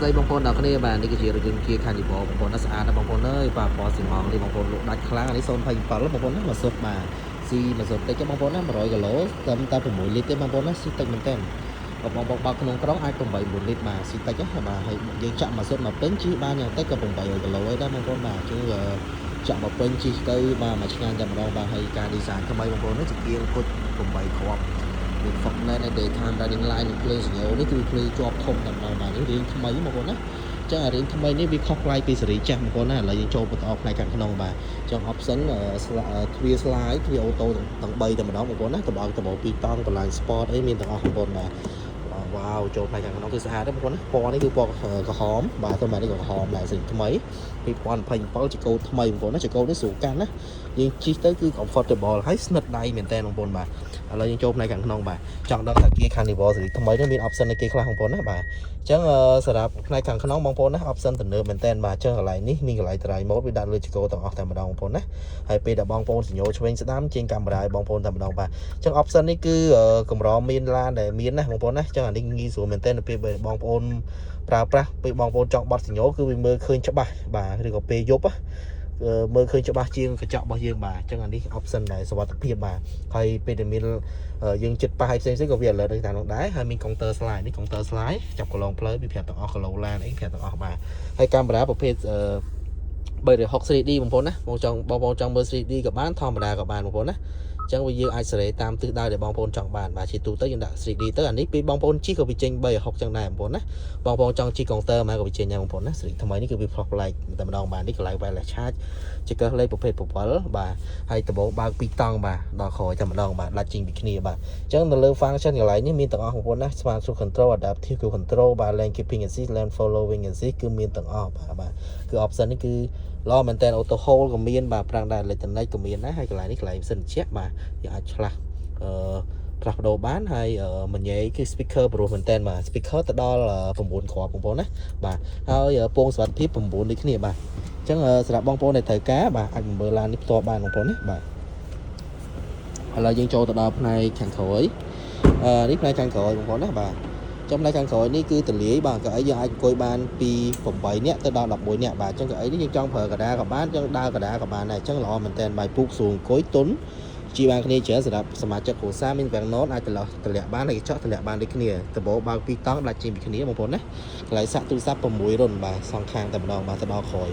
ស្តីបងប្អូនទាំងគ្នាបាទនេះគឺជារថយន្ត Kia Carnival បងប្អូនណាស្អាតណាស់បងប្អូនអើយបាទពណ៌ស៊ីម៉ងនេះបងប្អូនលក់ដាច់ខ្លាំងអានេះ027បងប្អូនណាមកសុទ្ធបាទស៊ីមកសុទ្ធតិចទេបងប្អូនណា100គីឡូត្រឹមតែ6លីត្រទេបងប្អូនណាស៊ីតិចមែនតើបងប្អូនបើកក្នុងក្រុងអាច8 9លីត្របាទស៊ីតិចណាបាទហើយយើងចាក់មកសុទ្ធមកពេញជិះបានយ៉ាងតិចក៏800គីឡូហើយដែរបងប្អូនបាទជឿចាក់មកពេញជិះទៅបាទមួយឆ្ងាញ់តែម្ដងបាទហើយការ design ថ្មីបងប្អូននេះជាគៀងគុជ8គ្រាប់មាន fog lamp ហើយ daytime running light និងភ្លើងសញ្ញានេះគឺភ្លឺជាប់ធំតែម្ដងបាទនេះរៀងថ្មីបងប្អូនណាចឹងអារៀងថ្មីនេះវាខុសប្លែកពីស៊េរីចាស់បងប្អូនណាឥឡូវយើងចូលបន្តផ្នែកខាងក្នុងបាទចឹង option ទ្វារ slide ទ្វារ auto ទាំង3តែម្ដងបងប្អូនណាតបឲ្យតបពីរតង់ blind spot អីមានទាំងអស់បងប្អូនបាទវ៉ាវចូលផ្នែកខាងក្នុងគឺស្អាតទេបងប្អូនណាពណ៌នេះគឺពណ៌ក្រហមបាទទៅបាទនេះក៏ក្រហមដែរស៊េរីថ្មី2027ចង្កូតថ្មីបងប្អូនណាចង្កូតនេះស្រួលកាន់ណាយើងជិះទៅគឺ comfortable ហើយស្និទ្ធដៃមែនតើបងប្អូនបាទឥឡូវយើងចូលផ្នែកខាងក្នុងបាទចង់ដឹងថា Kia Carnival ស៊េរីថ្មីនេះមាន option អីគេខ្លះបងប្អូនណាបាទអញ្ចឹងសម្រាប់ផ្នែកខាងក្នុងបងប្អូនណា option ទំនើបមែនតើបាទអញ្ចឹងកន្លែងនេះមានកន្លែង drive mode វាដាក់លើចង្កូតទាំងអស់តែម្ដងបងប្អូនណាហើយពេលដែលបងប្អូនសញ្ញោឆ្វេងស្ដាំចេញកាមេរ៉ាឲ្យបងប្អូនតែម្ដងបាទអញ្ចឹង option នេះគឺកម្រមានឡានដែលមានណាបងប្អូនណាអញ្ចឹងអានេះងាយស្រួលមែនតើនៅពេលបងប្អូនប្រើប្រាស់ពេលបងប្អូនចង់បត់សញ្ញោគឺវាមើលឃើញច្បាស់បាទឬក៏ពេលយប់ណាមើលឃើញច្បាស់ជាងកញ្ចក់របស់យើងបាទអញ្ចឹងអានេះ option ដែលសុវត្ថិភាពបាទហើយពេលដែលមានយើងចិត្តប៉ះឲ្យផ្សេងៗក៏វា alert នៅតាមនោះដែរហើយមានកុងទ័រ slide នេះកុងទ័រ slide ចាប់កន្លងផ្លូវវាប្រាប់ទាំងអស់គីឡូឡានអីប្រាប់ទាំងអស់បាទហើយកាមេរ៉ាប្រភេទ360 3D បងប្អូនណាបងចង់បងប្អូនចង់មើល 3D ក៏បានធម្មតាក៏បានបងប្អូនណាអញ្ចឹងវាយើងអាចសេរីតាមទិសដៅដែលបងប្អូនចង់បានបាទជាទូទៅយើងដាក់ 3D ទៅអានេះពេលបងប្អូនជិះក៏វាចេញ360ចឹងដែរបងប្អូនណាបងប្អូនចង់ជិះកុងទ័រមកក៏វាចេញដែរបងប្អូនណាស៊េរីថ្មីនេះគឺវាផ្លោះប្លែកតែម្ដងបាទនេះកន្លែង wireless charge ចង្កឹះលេខប្រភេទពវលបាទហើយដំបូងបើកពីរតង់បាទដល់ក្រោយតែម្ដងបាទដាច់ចេញពីគ្នាបាទអញ្ចឹងនៅលើ function កន្លែងនេះមានទាំងអស់បងប្អូនណា Smart Cruise Control, Adaptive Cruise Control បាទ Lane Keeping Assist, Lane Following Assist គឺមានទាំងអស់បាទបាទគឺ option នេះគឺល្អមែនតើ Auto Hold ក៏មានបាទប្រាំងដែរ electronic ក៏មានដែរហើយកន្លែងនេះកន្លែងម៉ាស៊ីនត្រជាក់បាទយើងអាចឆ្លាស់អឺផ្លាស់ប្ដូរបានហើយមញ៉េគឺ speaker ព្រោះមែនតើបាទ speaker ទៅដល់9គ្រាប់បងប្អូនណាបាទហើយពងសុវត្ថិភាព9ដូចគ្នាបាទអញ្ចឹងសម្រាប់បងប្អូនដែលត្រូវការបាទអាចមើលឡាននេះផ្ទាល់បានបងប្អូនណាបាទឥឡូវយើងចូលទៅដល់ផ្នែកខាងក្រោយអឺនេះផ្នែកខាងក្រោយបងប្អូនណាបាទចំណែកខាងក្រោយនេះគឺទលាយបាទកៅអីយើងអាចអង្គុយបានពី8នាក់ទៅដល់11នាក់បាទអញ្ចឹងកៅអីនេះយើងចង់ប្រើកដាក៏បានចង់ដើរកដាក៏បានដែរអញ្ចឹងល្អមែនតើបាយពូកស្រួលអង្គុយទុនជីបានគ្នាច្រើនសម្រាប់សមាជិកគ្រួសារមានវាំងណូតអាចត្រឡោះតម្លាក់បានហើយកញ្ចក់តម្លាក់បានដូចគ្នាដំបូលបើកពីរតង់ដាច់ចេញពីគ្នាបងប្អូនណាកន្លែងសាក់ទូរស័ព្ទ6រុនបាទសងខាងតែម្ដងបាទទៅដល់ក្រោយ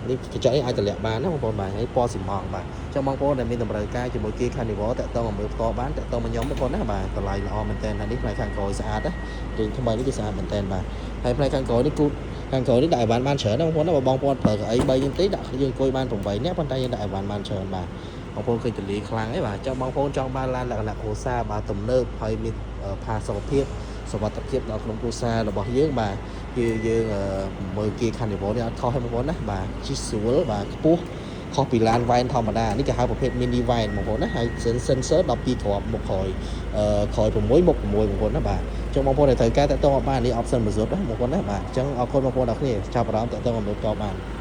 នេះកញ្ចក់នេះអាចតម្លាក់បានណាបងប្អូនបាទហើយពណ៌ស៊ីម៉ងបាទចឹងបងប្អូនដែលមានតម្រូវការជាមួយ Kia Carnival តាក់ទងមកមើលផ្ទាល់បានតាក់ទងមកខ្ញុំបងប្អូនណាបាទតម្លៃល្អមែនតើហើយនេះផ្នែកខាងក្រោយស្អាតណារឿងថ្មីនេះគឺស្អាតមែនតើបាទហើយផ្នែកខាងក្រោយនេះគូខាងក្រោយនេះដាក់អីវ៉ាន់បានច្រើនណាបងប្អូនណាបើបងប្អូនប្រើកៅអី3នេះទេដាក់យើងអង្គុយបាន8នាក់ប៉ុន្តែយើងដាក់អីវ៉ាន់បានច្រើនបាទបងប្អូនឃើញទលាយខ្លាំងឯងបាទចង់បងប្អូនចង់បានឡានលក្ខណៈគ្រួសារបាទទំនើបហើយមានផាសុកភាពសុវត្ថិភាពដល់ក្នុងគ្រួសាររបស់យើងបាទគឺយើងមើល Kia Carnival នេះអត់ខុសទេបងប្អូនណាបាទជិះស្រួលបាទខ្ពស់ខុសពីឡាន van ធម្មតានេះគេហៅប្រភេទ mini van បងប្អូនណាហើយ sensor 12គ្រាប់មុខក្រោយអឺក្រោយ6មុខ6បងប្អូនណាបាទអញ្ចឹងបងប្អូនដែលត្រូវការតាក់ទងបាននេះ option មួយសុទ្ធណាបងប្អូនណាបាទអញ្ចឹងអរគុណបងប្អូនដល់គ្នាចាប់អារម្មណ៍តាក់ទងមកមើលផ្ទាល់បាន។